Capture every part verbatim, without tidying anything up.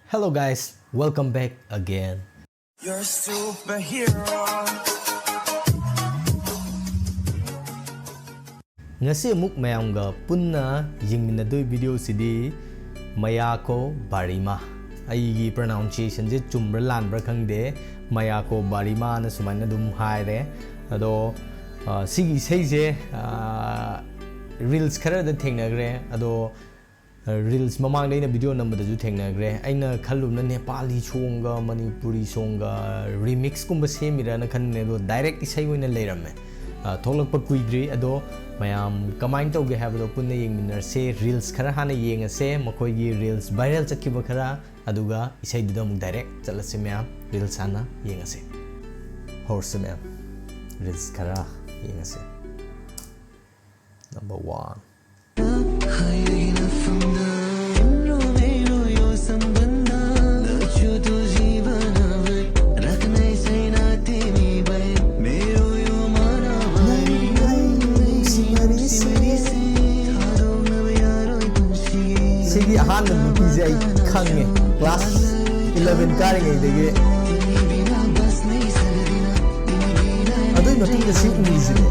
Hello guys, welcome back again. You're a superhero. ꯉꯁꯤ ꯑꯃꯨꯛ ꯃꯌꯥꯝꯒ ꯄꯨꯟꯅ ꯌꯦꯡꯃꯤꯟꯅꯗꯣꯏ ꯚꯤꯗꯤꯑꯣꯁꯤꯗꯤ ꯃꯌꯥꯀꯣ ꯕꯥꯔꯤꯃꯥ꯫ ꯑꯩꯒꯤ ꯄ꯭ꯔꯅꯥꯎꯟꯁꯤꯌꯦꯁꯟꯁꯦ ꯆꯨꯝꯕ꯭ꯔꯥ ꯂꯥꯟꯕ꯭ꯔꯥ ꯈꯪꯗꯦ, ꯃꯌꯥꯀꯣ ꯕꯥꯔꯤꯃꯥꯅ ꯁꯨꯃꯥꯏꯅ ꯑꯗꯨꯝ ꯍꯥꯏꯔꯦ꯫ ꯑꯗꯣ ꯁꯤꯒꯤ ꯏꯁꯩꯁꯦ ꯔꯤꯜꯁ ꯈꯔꯗ ꯊꯦꯡꯅꯈ꯭ꯔꯦ꯫ ꯑꯗꯣ ꯔꯤꯜꯁ ꯃꯃꯥꯡꯗ ꯑꯩꯅ ꯚꯤꯗꯤꯑꯣ ꯅꯝꯕꯗꯁꯨ ꯊꯦꯡꯅꯈ꯭ꯔꯦ꯫ ꯑꯩꯅ ꯈꯜꯂꯨꯕꯅ ꯅꯦꯄꯥꯂꯤ ꯁꯣꯡꯒ ꯃꯅꯤꯄꯨꯔꯤ ꯁꯣꯡꯒ ꯔꯤꯃꯤꯛꯁꯀꯨꯝꯕ ꯁꯦꯝꯃꯤꯔꯅ ꯈꯟꯕꯅꯦ, ꯑꯗꯣ ꯗꯥꯏꯔꯦꯛ ꯏꯁꯩ ꯑꯣꯏꯅ ꯂꯩꯔꯝꯃꯦ꯫ ꯊꯣꯛꯂꯛꯄ ꯀꯨꯏꯗ꯭ꯔꯤ꯫ ꯑꯗꯣ ꯃꯌꯥꯝ ꯀꯃꯥꯏꯅ ꯇꯧꯒꯦ ꯍꯥꯏꯕꯗꯣ ꯄꯨꯟꯅ ꯌꯦꯡꯃꯤꯟꯅꯔꯁꯦ꯫ ꯔꯤꯜꯁ ꯈꯔ ꯍꯥꯟꯅ ꯌꯦꯡꯉꯁꯦ, ꯃꯈꯣꯏꯒꯤ ꯔꯤꯜꯁ ꯚꯥꯏꯔꯦꯜ ꯆꯠꯈꯤꯕ ꯈꯔ, ꯑꯗꯨꯒ ꯏꯁꯩꯗꯨꯗ ꯑꯃꯨꯛ ꯗꯥꯏꯔꯦꯛ ꯆꯠꯂꯁꯤ꯫ ꯃꯌꯥꯝ ꯔꯤꯜꯁ ꯍꯥꯟꯅ ꯌꯦꯡꯉꯁꯦ꯫ ꯍꯧꯔꯁꯤ ꯃꯌꯥꯝ, ꯔꯤꯜꯁ ꯈꯔ ꯌꯦꯡꯉꯁꯦ꯫ Number one. ꯁꯤꯒꯤ ꯑꯍꯥꯟꯕ ꯅꯨꯄꯤꯁꯦ ꯑꯩ ꯈꯪꯉꯦ, ꯀ꯭ꯂꯥꯁ ꯏꯂꯚꯦꯟ ꯀꯥꯔꯤꯉꯩꯗꯒꯤ꯫ ꯑꯗꯨꯒꯤ ꯃꯇꯨꯡꯗ ꯁꯤ ꯎꯔꯤꯁꯤꯅꯦ꯫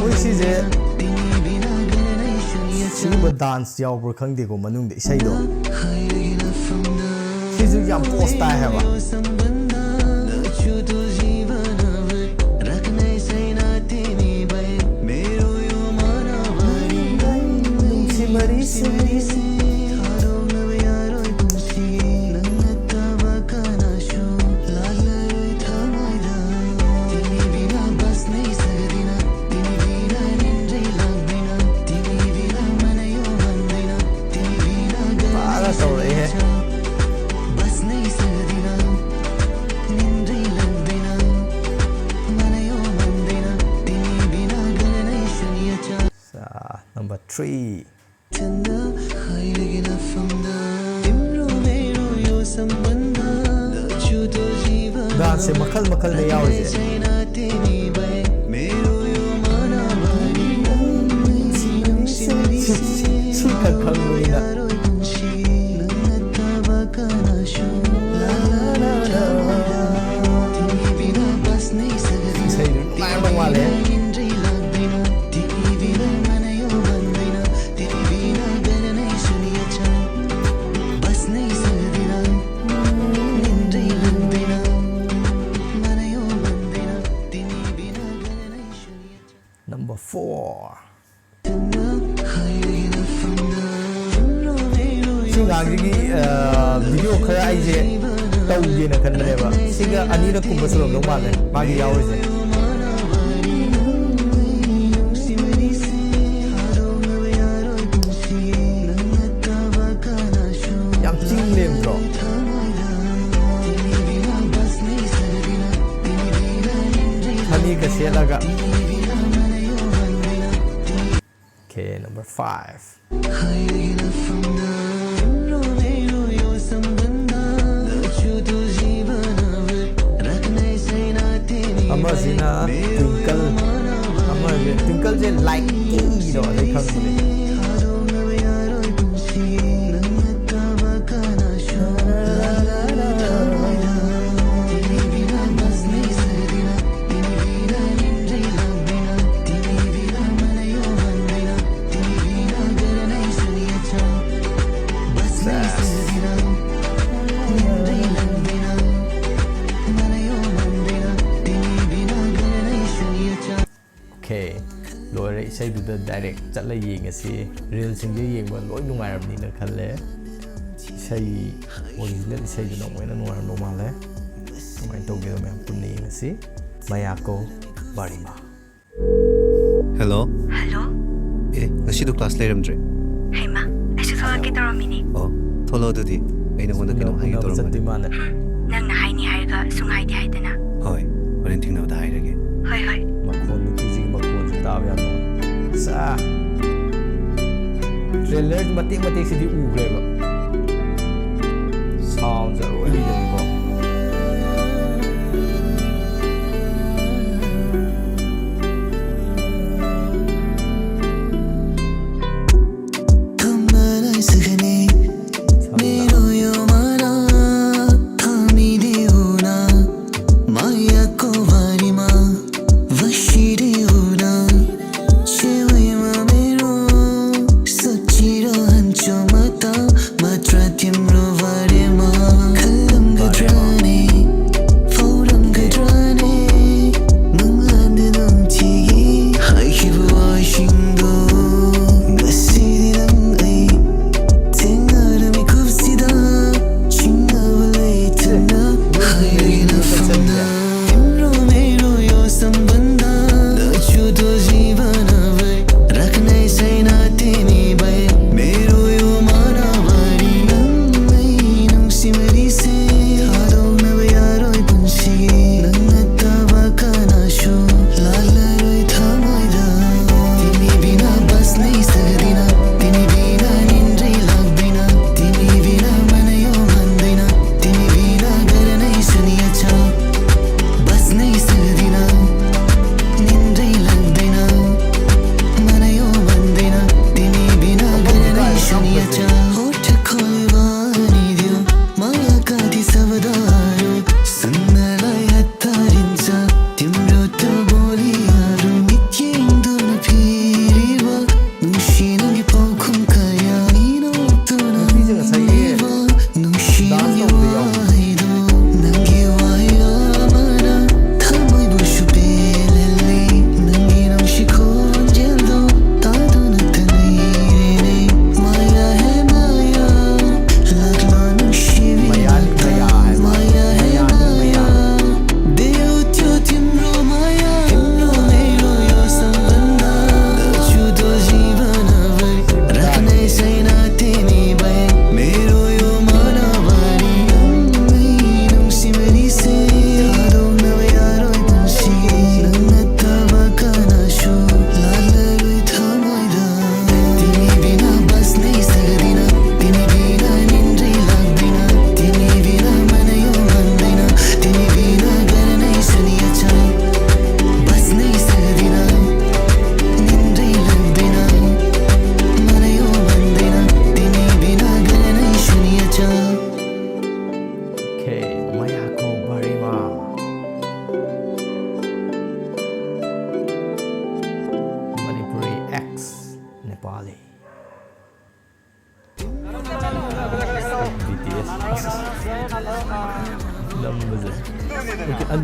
ꯃꯣꯏ ꯁꯤꯁꯦ ꯁꯤꯒꯨꯝꯕ ꯗꯥꯟꯁ ꯌꯥꯎꯕ꯭ꯔꯥ ꯈꯪꯗꯦꯀꯣ ꯃꯅꯨꯡꯗ ꯏꯁꯩꯗꯣ꯫ ꯁꯤꯁꯨ ꯌꯥꯝ ꯄꯣꯁ ꯇꯥꯏ ꯍꯥꯏꯕ꯫ ꯐꯖꯅ ꯇꯧꯔꯛꯏꯍꯦ꯫ Number three. ꯒꯥꯟ ꯁꯦ ꯃꯈꯜ ꯃꯈꯜꯅꯦ ꯌꯥꯎꯔꯤꯁꯦ꯫ ꯁꯤ ꯈꯛ ꯈꯪꯕꯅꯤꯅ꯫ ꯏꯁꯩꯗꯨ ꯅꯨꯡꯉꯥꯏꯔꯝꯗꯧ ꯃꯥꯜꯂꯦ꯫ Number four. ꯁꯤ ꯑꯉꯥꯡꯁꯤꯒꯤ video ꯈꯔ ꯑꯩꯁꯦ ꯇꯧꯒꯦꯅ ꯈꯟꯕꯅꯦꯕ꯫ ꯁꯤꯒ ꯑꯅꯤꯔꯛ ꯀꯨꯝꯕ ꯁꯨꯔꯝꯗꯧ ꯃꯥꯜꯂꯦ ꯃꯥꯒꯤ ꯌꯥꯎꯔꯤꯁꯦ꯫ ꯌꯥꯝ ꯆꯤꯡ ꯂꯦꯝꯗ꯭ꯔꯣ? ꯐꯅꯦꯛꯀ ꯁꯦꯠꯂꯒ꯫ Okay, number five. ꯑꯃꯁꯤꯅ Twinkle꯫ ꯑꯃꯁꯦ Twinkleꯁꯦ like ꯀꯤꯗꯣ ꯑꯗꯩ ꯈꯪꯕꯅꯦ꯫ Okay, ꯂꯣꯏꯔꯦ꯫ ꯏꯁꯩꯗꯨꯗ direct ꯆꯠꯂ ꯌꯦꯡꯉꯁꯤ꯫ Reelꯁꯤꯡꯁꯦ ꯌꯦꯡꯕ ꯂꯣꯏ ꯅꯨꯡꯉꯥꯏꯔꯝꯅꯤꯅ ꯈꯜꯂꯦ꯫ ꯏꯁꯩ, original ꯏꯁꯩꯗꯨꯅ ꯑꯃꯨꯛ ꯍꯦꯟꯅ ꯅꯨꯡꯉꯥꯏꯔꯝꯗꯧ ꯃꯥꯜꯂꯦ꯫ ꯀꯃꯥꯏꯅ ꯇꯧꯒꯦꯗꯣ ꯃꯌꯥꯝ ꯄꯨꯟꯅ ꯌꯦꯡꯉꯁꯤ꯫ ꯃꯌꯥꯀꯣ ꯕꯥꯔꯤꯃꯥ꯫ Hello꯫ Hello꯫ ꯑꯦ, ꯉꯁꯤꯗꯣ class ꯂꯩꯔꯝꯗ꯭ꯔꯦ꯫ ꯍꯩꯃꯥ, ꯑꯩꯁꯨ ꯊꯣꯛꯂꯛꯀꯦ ꯇꯧꯔꯝꯃꯤꯅꯦ꯫ ꯑꯣ, ꯊꯣꯛꯂꯛꯑꯣ ꯑꯗꯨꯗꯤ꯫ ꯑꯩ ꯅꯉꯣꯟꯗ ꯀꯩꯅꯣꯝ ꯍꯥꯏꯒꯦ ꯎꯅꯕ ꯇꯧꯔꯝꯕꯅꯦ꯫ ꯆꯠꯇꯣꯏ ꯃꯥꯜꯂꯦ꯫ ꯅꯪꯅ ꯍꯥꯏꯅꯤ ꯍꯥꯏꯔꯒ ꯁꯨꯡꯍꯥꯏꯗꯤ ꯍꯥꯏꯗꯅ꯫ ꯍꯣꯏ, ꯍꯣꯔꯦꯟ ꯊꯦꯡꯅꯕꯗ ꯍꯥꯏꯔꯒꯦ꯫ ꯍꯣꯏ, ꯍꯣꯏ꯫ ꯃꯈꯣꯟ, ꯅꯨꯄꯤꯁꯤꯒꯤ ꯃꯈꯣꯟꯁꯦ ꯇꯥꯕ ꯌꯥꯝ ꯅꯨꯡꯉꯥꯏ꯫ ꯁꯥ꯫ Trailer ꯃꯇꯦꯛ ꯃꯇꯦꯛꯁꯤꯗꯤ ꯎꯈ꯭ꯔꯦꯕ꯫ Soundꯁꯦ ꯑꯔꯣꯏꯕꯤꯗꯅꯤꯀꯣ꯫ Yakovarima, vashiri una, chewe mamero, sochiro hancho mata, matra timro varema, kalam gadrane, forum gadrane, manglan de nung tigi, hai hibu ashingo, ngasidi nang ai, tenga da mi kupsida, chinga wale tana, hai na famda, imro me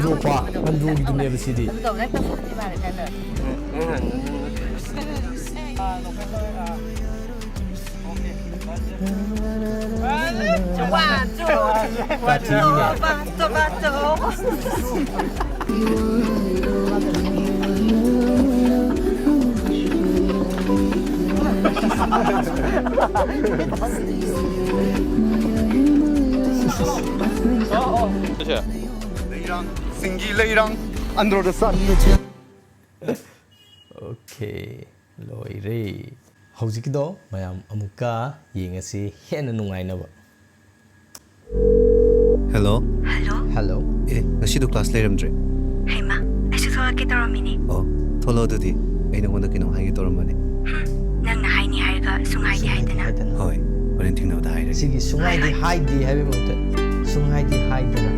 ꯌꯣꯛꯄ ꯉꯝꯗ꯭ꯔꯣꯒꯤꯗꯨꯅꯦꯕ ꯁꯤꯗꯤ꯫ ꯂꯩꯔꯥꯡ, ꯁꯤꯡꯒꯤ ꯂꯩꯔꯥꯡ, under the sun. Okay, ꯂꯣꯏꯔꯦ꯫ ꯍꯧꯖꯤꯛꯀꯤꯗꯣ ꯃꯌꯥꯝ ꯑꯃꯨꯛꯀ ꯌꯦꯡꯉꯁꯤ ꯍꯦꯟꯅ ꯅꯨꯡꯉꯥꯏꯅꯕ꯫ Hello. Hello. Hello. ꯑꯦ, ꯉꯁꯤꯗꯣ class ꯂꯩꯔꯝꯗ꯭ꯔꯦ꯫ ꯍꯩꯃꯥ, ꯑꯩꯁꯨ ꯊꯣꯛꯂꯛꯀꯦ ꯇꯧꯔꯝꯃꯤꯅꯦ꯫ ꯑꯣ, ꯊꯣꯛꯂꯛꯑꯣ ꯑꯗꯨꯗꯤ꯫ ꯑꯩ ꯅꯉꯣꯟꯗ ꯀꯩꯅꯣꯝ ꯍꯥꯏꯒꯦ ꯇꯧꯔꯝꯕꯅꯦ꯫ ꯅꯪꯅ ꯍꯥꯏꯅꯤ ꯍꯥꯏꯔꯒ ꯁꯨꯡꯍꯥꯏꯗꯤ ꯍꯥꯏꯗꯅ꯫ ꯍꯣꯏ, ꯍꯣꯔꯦꯟ ꯊꯦꯡꯅꯕꯗ ꯍꯥꯏꯔꯒꯦ꯫ ꯁꯤꯒꯤ ꯁꯨꯡꯍꯥꯏꯗꯤ ꯍꯥꯏꯗꯦ ꯍꯥꯏꯕꯒꯤ ꯃꯍꯨꯠꯇ ꯁꯨꯡꯍꯥꯏꯗꯤ ꯍꯥꯏꯗꯅ꯫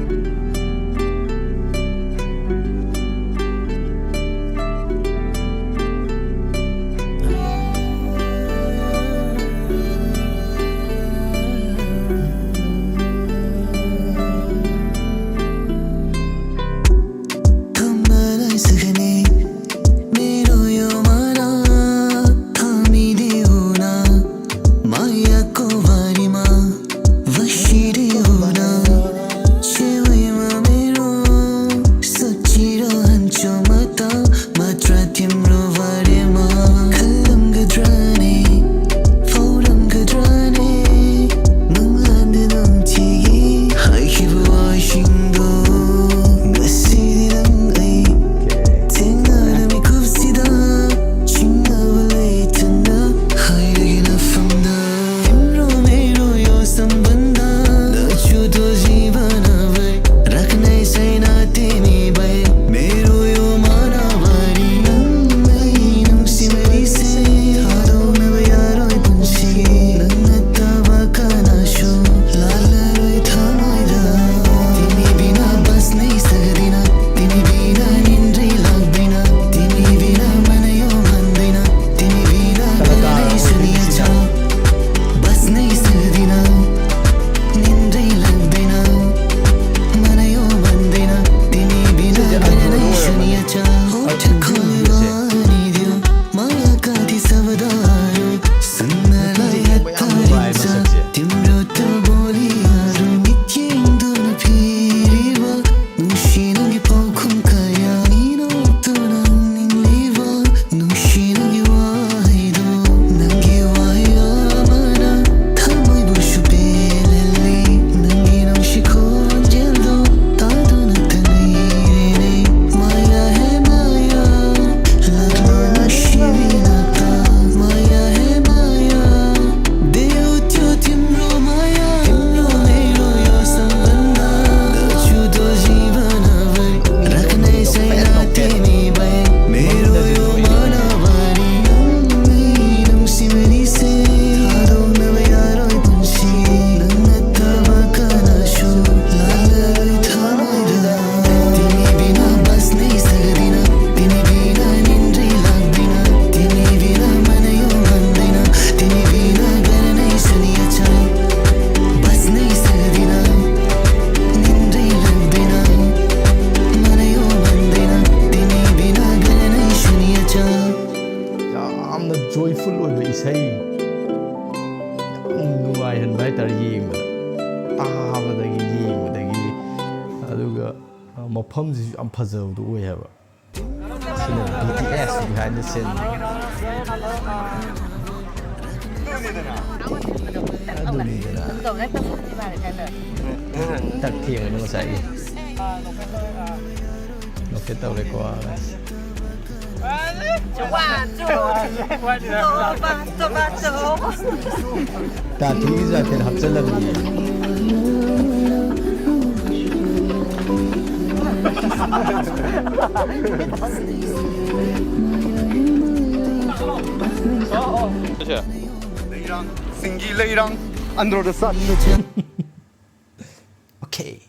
ꯏꯁꯩ ꯌꯥꯝ ꯅꯨꯡꯉꯥꯏꯍꯟꯕ ꯍꯥꯏꯇꯥꯔꯦ, ꯌꯦꯡꯕꯗ, ꯇꯥꯕꯗꯒꯤ, ꯌꯦꯡꯕꯗꯒꯤ, ꯑꯗꯨꯒ ꯃꯐꯝꯁꯤꯁꯨ ꯌꯥꯝ ꯐꯖꯕꯗꯣ ꯑꯣꯏ ꯍꯥꯏꯕ꯫ ꯁꯤꯅ B T S behind the scene꯫ ꯑꯗꯨꯅꯤꯗꯅ꯫ ꯇꯛ ꯊꯦꯡꯉꯦ ꯉꯁꯥꯏꯒꯤ꯫ ꯂꯣꯀꯦꯠ ꯇꯧꯔꯦꯀꯣ꯫ ꯇꯥ ꯊ꯭ꯔꯤꯒꯤ ꯖꯥꯀꯦꯠ ꯍꯥꯞꯆꯜꯂꯕꯅꯤ꯫ ꯂꯩꯔꯥꯡ, ꯁꯤꯡꯒꯤ ꯂꯩꯔꯥꯡ, under the sun꯫ Okay.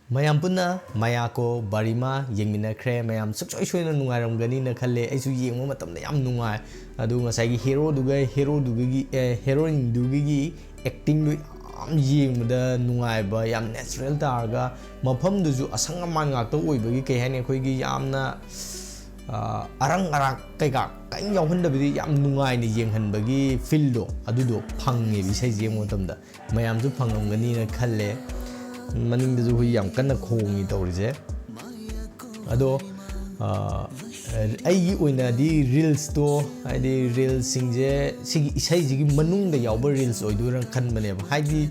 ꯃꯌꯥꯝ ꯄꯨꯟꯅ ꯃꯌꯥꯀꯣ ꯕꯥꯔꯤꯃꯥ ꯌꯦꯡꯃꯤꯟꯅꯈ꯭ꯔꯦ꯫ ꯃꯌꯥꯝ ꯁꯨꯡꯁꯣꯏ ꯁꯣꯏꯗꯅ ꯅꯨꯡꯉꯥꯏꯔꯝꯒꯅꯤꯅ ꯈꯜꯂꯦ꯫ ꯑꯩꯁꯨ ꯌꯦꯡꯕ ꯃꯇꯝꯗ ꯌꯥꯝ ꯅꯨꯡꯉꯥꯏ꯫ ꯑꯗꯨ ꯉꯁꯥꯏꯒꯤ ꯍꯦꯔꯣꯗꯨꯒ, ꯍꯦꯔꯣꯗꯨꯒꯒꯤ, ꯑꯦ, ꯍꯦꯔꯣꯏꯟꯗꯨꯒꯒꯤ actingꯗꯨ ꯌꯥꯝ ꯌꯦꯡꯕꯗ ꯅꯨꯡꯉꯥꯏꯕ, ꯌꯥꯝ natural ꯇꯥꯔꯒ, ꯃꯐꯝꯗꯨꯁꯨ ꯑꯁꯪ ꯑꯃꯥꯟ ꯉꯥꯛꯇ ꯑꯣꯏꯕꯒꯤ, ꯀꯩ ꯍꯥꯏꯅꯤ, ꯑꯩꯈꯣꯏꯒꯤ ꯌꯥꯝꯅ, ꯑ, ꯑꯔꯪ ꯑꯔꯥꯛ ꯀꯩꯀꯥ ꯀꯔꯤꯝ ꯌꯥꯎꯍꯟꯗꯕꯤꯗ ꯌꯥꯝ ꯅꯨꯡꯉꯥꯏꯅ ꯌꯦꯡꯍꯟꯕꯒꯤ feelꯗꯣ ꯑꯗꯨꯗꯣ ꯐꯪꯉꯦꯕ ꯏꯁꯩꯁꯦ ꯌꯦꯡꯕ ꯃꯇꯝꯗ꯫ ꯃꯌꯥꯝꯁꯨ ꯐꯪꯉꯝꯒꯅꯤꯅ ꯈꯜꯂꯦ꯫ ꯃꯅꯤꯡꯗꯁꯨ ꯍꯨꯏ ꯌꯥꯝ ꯀꯟꯅ ꯈꯣꯡꯉꯤ ꯇꯧꯔꯤꯁꯦ꯫ ꯑꯗꯣ, ꯑ, ꯑꯩꯒꯤ ꯑꯣꯏꯅꯗꯤ reelsꯇꯣ, ꯍꯥꯏꯗꯤ reelsꯁꯤꯡꯁꯦ ꯁꯤꯒꯤ ꯏꯁꯩꯁꯤꯒꯤ ꯃꯅꯨꯡꯗ ꯌꯥꯎꯕ reels ꯑꯣꯏꯗꯣꯏꯔꯥ ꯈꯟꯕꯅꯦꯕ꯫ ꯍꯥꯏꯗꯤ,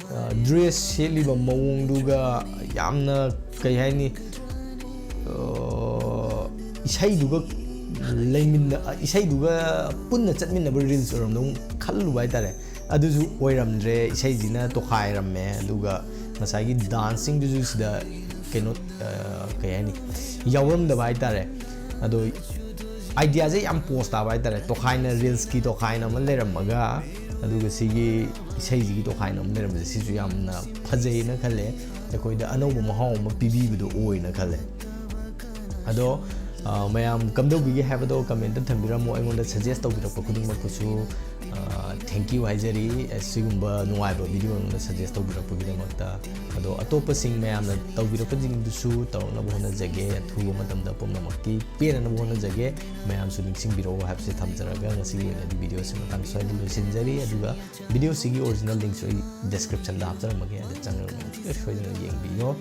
ꯑ, dress ꯁꯦꯠꯂꯤꯕ ꯃꯑꯣꯡꯗꯨꯒ ꯌꯥꯝꯅ, ꯀꯩ ꯍꯥꯏꯅꯤ, ꯑ, ꯏꯁꯩꯗꯨꯒ ꯂꯩꯃꯤꯟꯅ-, ꯏꯁꯩꯗꯨꯒ ꯄꯨꯟꯅ ꯆꯠꯃꯤꯟꯅꯕ reels ꯑꯣꯏꯔꯝꯗꯧ ꯈꯜꯂꯨꯕ ꯍꯥꯏꯇꯥꯔꯦ꯫ ꯑꯗꯨꯁꯨ ꯑꯣꯏꯔꯝꯗ꯭ꯔꯦ, ꯏꯁꯩꯁꯤꯅ ꯇꯣꯈꯥꯏꯔꯝꯃꯦ꯫ ꯑꯗꯨꯒ ꯉꯁꯥꯏꯒꯤ danceꯁꯤꯡꯗꯨꯁꯨ ꯁꯤꯗ ꯀꯩꯅꯣ, ꯑ, ꯀꯩ ꯍꯥꯏꯅꯤ, ꯌꯥꯎꯔꯝꯗꯕ ꯍꯥꯏꯇꯥꯔꯦ꯫ ꯑꯗꯣ ideaꯁꯦ ꯌꯥꯝ posh ꯇꯥꯕ ꯍꯥꯏꯇꯥꯔꯦ꯫ ꯇꯣꯈꯥꯏꯅ, reelsꯀꯤ ꯇꯣꯈꯥꯏꯅ ꯑꯃ ꯂꯩꯔꯝꯃꯒ, ꯑꯗꯨꯒ ꯁꯤꯒꯤ ꯏꯁꯩꯁꯤꯒꯤ ꯇꯣꯈꯥꯏꯅ ꯑꯃ ꯂꯩꯔꯝꯕꯁꯦ, ꯁꯤꯁꯨ ꯌꯥꯝꯅ ꯐꯖꯩꯅ ꯈꯜꯂꯦ꯫ ꯑꯩꯈꯣꯏꯗ ꯑꯅꯧꯕ ꯃꯍꯥꯎ ꯑꯃ ꯄꯤꯕꯤꯕꯗꯣ ꯑꯣꯏꯅ ꯈꯜꯂꯦ꯫ ꯑꯗꯣ, ꯑ, ꯃꯌꯥꯝ ꯀꯝꯗꯧꯕꯤꯒꯦ ꯍꯥꯏꯕꯗꯣ commentꯇ ꯊꯝꯕꯤꯔꯝꯃꯣ꯫ ꯑꯩꯉꯣꯟꯗ suggest ꯇꯧꯕꯤꯔꯛꯄ ꯈꯨꯗꯤꯡꯃꯛꯄꯨꯁꯨ ꯊꯦꯡꯀ꯭ꯌꯨ ꯍꯥꯏꯖꯔꯤ, ꯑꯁꯤꯒꯨꯝꯕ ꯅꯨꯡꯉꯥꯏꯕ ꯚꯤꯗꯤꯑꯣ ꯑꯃ ꯁꯖꯦꯁ ꯇꯧꯕꯤꯔꯛꯄꯒꯤꯗꯃꯛꯇ꯫ ꯑꯗꯣ ꯑꯇꯣꯞꯄꯁꯤꯡ ꯃꯌꯥꯝꯅ ꯇꯧꯕꯤꯔꯛꯄꯁꯤꯡꯗꯨꯁꯨ ꯇꯧꯔꯛꯅꯕ ꯍꯣꯠꯅꯖꯒꯦ꯫ ꯑꯊꯨꯕ ꯃꯇꯝꯗ ꯄꯨꯝꯅꯃꯛꯀꯤ ꯄꯦꯟꯅꯅꯕ ꯍꯣꯠꯅꯖꯒꯦ꯫ ꯃꯌꯥꯝꯁꯨ ꯅꯤꯡꯁꯤꯡꯕꯤꯔꯛꯑꯣ ꯍꯥꯏꯕꯁꯦ ꯊꯝꯖꯔꯒ ꯉꯁꯤꯒꯤ ꯑꯣꯏꯅꯗꯤ ꯚꯤꯗꯤꯑꯣꯁꯦ ꯃꯇꯥꯡ ꯁ꯭ꯋꯥꯏꯗ ꯂꯣꯏꯁꯤꯟꯖꯔꯤ꯫ ꯑꯗꯨꯒ ꯚꯤꯗꯤꯑꯣꯁꯤꯒꯤ ꯑꯣꯔꯤꯖꯤꯅꯦꯜ ꯂꯤꯡꯁꯨ ꯑꯩ ꯗꯤꯁꯀ꯭ꯔꯤꯞꯁꯟꯗ ꯍꯥꯞꯆꯔꯝꯃꯒꯦ, ꯑꯗ ꯆꯪꯉꯒ ꯃꯌꯥꯝ ꯁꯣꯏꯗꯅ ꯌꯦꯡꯕꯤꯌꯣ꯫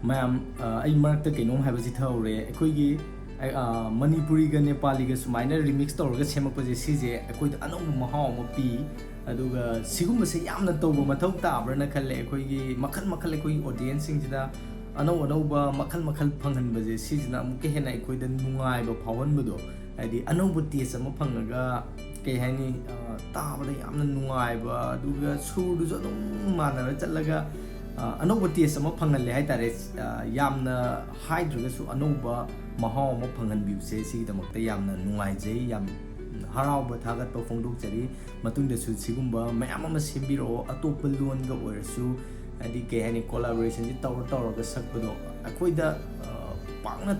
ꯃꯌꯥꯝ, ꯑ, ꯑꯩ ꯃꯔꯛꯇ ꯀꯩꯅꯣꯝ ꯍꯥꯏꯕꯁꯤ ꯊꯍꯧꯔꯦ꯫ ꯑꯩꯈꯣꯏꯒꯤ, ꯑ, ꯃꯅꯤꯄꯨꯔꯤꯒ ꯅꯦꯄꯥꯂꯤꯒ ꯁꯨꯃꯥꯏꯅ ꯔꯤꯃꯤꯛꯁ ꯇꯧꯔꯒ ꯁꯦꯝꯃꯛꯄꯁꯦ, ꯁꯤꯁꯦ ꯑꯩꯈꯣꯏꯗ ꯑꯅꯧꯕ ꯃꯍꯥꯎ ꯑꯃ ꯄꯤ꯫ ꯑꯗꯨꯒ ꯁꯤꯒꯨꯝꯕꯁꯦ ꯌꯥꯝꯅ ꯇꯧꯕ ꯃꯊꯧ ꯇꯥꯕ꯭ꯔꯅ ꯈꯜꯂꯦ꯫ ꯑꯩꯈꯣꯏꯒꯤ ꯃꯈꯜ ꯃꯈꯜ, ꯑꯩꯈꯣꯏꯒꯤ ꯑꯣꯗꯤꯌꯦꯟꯁꯁꯤꯡꯁꯤꯗ ꯑꯅꯧ ꯑꯅꯧꯕ ꯃꯈꯜ ꯃꯈꯜ ꯐꯪꯍꯟꯕꯁꯦ, ꯁꯤꯁꯤꯅ ꯑꯃꯨꯛꯀ ꯍꯦꯟꯅ ꯑꯩꯈꯣꯏꯗ ꯅꯨꯡꯉꯥꯏꯕ ꯐꯥꯎꯍꯟꯕꯗꯣ, ꯍꯥꯏꯗꯤ ꯑꯅꯧꯕ ꯇꯦꯁ ꯑꯃ ꯐꯪꯉꯒ, ꯀꯩ ꯍꯥꯏꯅꯤ, ꯑ, ꯇꯥꯕꯗ ꯌꯥꯝꯅ ꯅꯨꯡꯉꯥꯏꯕ, ꯑꯗꯨꯒ ꯁꯨꯔꯗꯨꯁꯨ ꯑꯗꯨꯝ ꯃꯥꯟꯅꯔ ꯆꯠꯂꯒ, ꯑ, ꯑꯅꯧꯕ ꯇꯦꯁ ꯑꯃ ꯐꯪꯍꯜꯂꯦ ꯍꯥꯏꯇꯥꯔꯦ꯫ ꯑ, ꯌꯥꯝꯅ ꯍꯥꯏꯗ꯭ꯔꯒꯁꯨ ꯑꯅꯧꯕ ꯃꯍꯥꯎ ꯑꯃ ꯐꯪꯍꯟꯕꯤꯕꯁꯦ, ꯁꯤꯒꯤꯗꯃꯛꯇ ꯌꯥꯝꯅ ꯅꯨꯡꯉꯥꯏꯖꯩ, ꯌꯥꯝ ꯍꯔꯥꯎꯕ, ꯊꯥꯒꯠꯄ ꯐꯣꯡꯗꯣꯛꯆꯔꯤ꯫ ꯃꯇꯨꯡꯗꯁꯨ ꯁꯤꯒꯨꯝꯕ ꯃꯌꯥꯝ ꯑꯃ ꯁꯦꯝꯕꯤꯔꯛꯑꯣ, ꯑꯇꯣꯞꯄ ꯂꯣꯟꯒ ꯑꯣꯏꯔꯁꯨ, ꯍꯥꯏꯗꯤ, ꯀꯩ ꯍꯥꯏꯅꯤ, ꯀꯣꯂꯥꯕꯣꯔꯦꯁꯟꯁꯤ ꯇꯧꯔ ꯇꯧꯔꯒ ꯁꯛꯄꯗꯣ ꯑꯩꯈꯣꯏꯗ, ꯑ, ꯄꯥꯛꯅ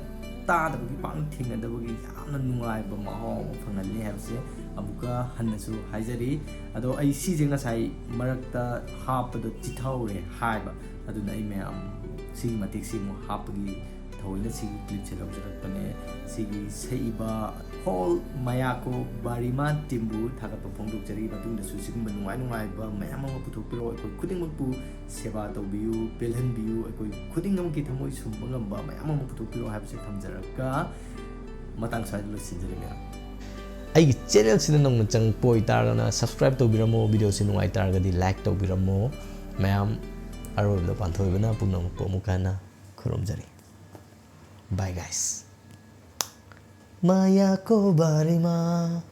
ꯇꯥꯗꯕꯒꯤ, ꯄꯥꯛꯅ ꯊꯦꯡꯅꯗꯕꯒꯤ ꯌꯥꯝꯅ ꯅꯨꯡꯉꯥꯏꯕ ꯃꯍꯥꯎ ꯑꯃ ꯐꯪꯍꯜꯂꯤ ꯍꯥꯏꯕꯁꯦ ꯑꯃꯨꯛꯀ ꯍꯟꯅꯁꯨ ꯍꯥꯏꯖꯔꯤ꯫ ꯑꯗꯣ ꯑꯩ ꯁꯤꯁꯦ ꯉꯁꯥꯏ ꯃꯔꯛꯇ ꯍꯥꯞꯄꯗꯣ ꯆꯤꯊꯍꯧꯔꯦ ꯍꯥꯏꯕ, ꯑꯗꯨꯅ ꯑꯩ ꯃꯌꯥꯝ ꯁꯤꯒꯤ ꯃꯇꯦꯛꯁꯤ ꯑꯃꯨꯛ ꯍꯥꯞꯄꯒꯤ ꯊꯑꯣꯏꯅ ꯁꯤꯒꯤ ꯀ꯭ꯂꯤꯞꯁꯦ ꯂꯧꯖꯔꯛꯄꯅꯦ꯫ ꯁꯤꯒꯤ ꯁꯛꯏꯕ ꯍꯣꯜ ꯃꯌꯥꯀꯣ ꯕꯥꯔꯤꯃꯥ ꯇꯤꯝꯕꯨ ꯊꯥꯒꯠꯄ ꯐꯣꯡꯗꯣꯛꯆꯔꯤ꯫ ꯃꯇꯨꯡꯗꯁꯨ ꯁꯤꯒꯨꯝꯕ ꯅꯨꯡꯉꯥꯏ ꯅꯨꯡꯉꯥꯏꯕ ꯃꯌꯥꯝ ꯑꯃ ꯄꯨꯊꯣꯛꯄꯤꯔꯛꯑꯣ꯫ ꯑꯩꯈꯣꯏ ꯈꯨꯗꯤꯡꯃꯛꯄꯨ ꯁꯦꯕꯥ ꯇꯧꯕꯤꯌꯨ, ꯄꯦꯜꯍꯟꯕꯤꯌꯨ, ꯑꯩꯈꯣꯏ ꯈꯨꯗꯤꯡꯃꯛꯀꯤ ꯊꯃꯣꯏ ꯁꯨꯝꯕ ꯉꯝꯕ ꯃꯌꯥꯝ ꯑꯃ ꯄꯨꯊꯣꯛꯄꯤꯔꯛꯑꯣ ꯍꯥꯏꯕꯁꯦ ꯊꯝꯖꯔꯒ ꯃꯇꯥꯡ ꯁ꯭ꯋꯥꯏꯗ ꯂꯣꯏꯁꯤꯟꯖꯔꯒꯦ ꯃꯌꯥꯝ꯫ ꯑꯩꯒꯤ ꯆꯦꯅꯦꯜꯁꯤꯗ ꯅꯧꯅ ꯆꯪꯉꯛꯄ ꯑꯣꯏꯇꯥꯔꯒꯅ ꯁꯕꯁꯀ꯭ꯔꯥꯏꯕ ꯇꯧꯕꯤꯔꯝꯃꯣ, ꯚꯤꯗꯤꯑꯣꯁꯤ ꯅꯨꯡꯉꯥꯏ ꯇꯥꯔꯒꯗꯤ ꯂꯥꯏꯛ ꯇꯧꯕꯤꯔꯝꯃꯣ꯫ ꯃꯌꯥꯝ ꯑꯔꯣꯏꯕꯗ ꯄꯥꯟꯊꯣꯏꯕꯅ ꯄꯨꯝꯅꯃꯛꯄꯨ ꯑꯃꯨꯛ ꯍꯟꯅ ꯈꯨꯔꯨꯝꯖꯔꯤ꯫ Bye guys. ꯃꯌꯥꯀꯣ ꯕꯥꯔꯤꯃꯥ꯫